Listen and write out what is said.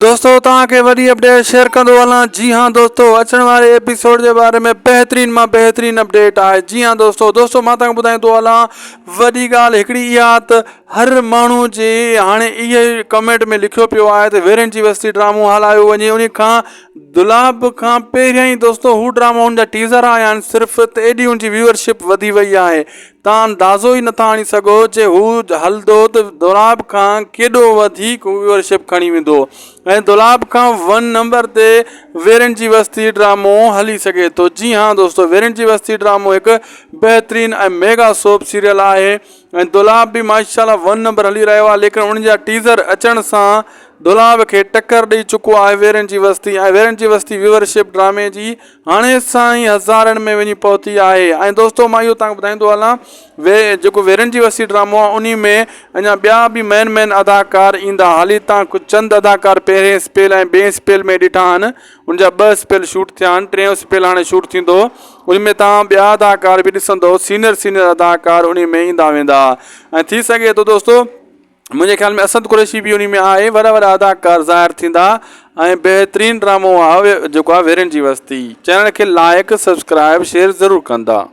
دوستو توهان کي وڏي اپڊيٽ شيئر ڪندو هلان جي ها دوستو اچڻ واري ايپيسوڊ جي باري ۾ بهترين مان بهترين اپڊيٽ آهي جي ها دوستو دوستو مان توهان کي ٻڌائيندو هلان وڏي ڳالهه هڪڙي اها ته هر ماڻهو جي هاڻي اهي ڪمينٽ ۾ لکيو پيو آهي ته ويرن جي وستي ڊرامو هلايو وڃي ان کان دولاب کان پهريان ئي دوستو هو ڊرامو ان جا ٽيزر آيا آهن صرف ته ايڏي ان جي ويورشپ وڌي وئي آهي تان اندازو ئي نٿا آڻي سگهو جي هو هلندو ته دولاب کان ڪيڏو وڌيڪ ويورشپ کڻي ويندو ۽ دولاب کان ون نمبر تي ويرين جي وستي ڊرامو هلي سگهي ٿو جي ها دوستو ويرين جي وستي ڊرامو هڪ بهترين ۽ ميگا سوپ سيريل آهي ۽ دولاب به ماشاء الله ون نمبر هلي رهيو آهي ليڪن ان جا ٽيزر اچڻ سان دولاب کي ٽڪر ڏئي چڪو آهي ويرين جي وستي ۽ ويرين جي وستي ويورشپ ڊرامي جي هاڻي سان ئي هزارن ۾ وڃي پهتي آهي ۽ دوستو مان اهو توهان کي ٻڌائيندو هلان وي جيڪو ويرن جي وسي ڊرامو آهي انهي ۾ اڃا ٻيا به مين مين اداڪار ايندا حالي تان ڪجهه چند اداڪار پهرين اسپيل ۽ ٻئي اسپيل ۾ ڏٺا آهن ان جا ٻه اسپيل شوٽ ٿيا آهن ٽيون اسپيل هاڻي شوٽ ٿيندو ان ۾ توهان ٻيا اداڪار به ڏسندو سينئر سينئر اداڪار انهي ۾ ايندا ويندا ۽ ٿي سگهي ٿو دوستو منهنجي خيال ۾ اسد قريشي به انهي ۾ آهي وڏا وڏا اداڪار ظاهر ٿيندا ۽ بهترين ڊرامو آهي جيڪو آهي ويرين جي وستي چينل کي لائڪ سبسڪرائب شيئر ضرور ڪندا.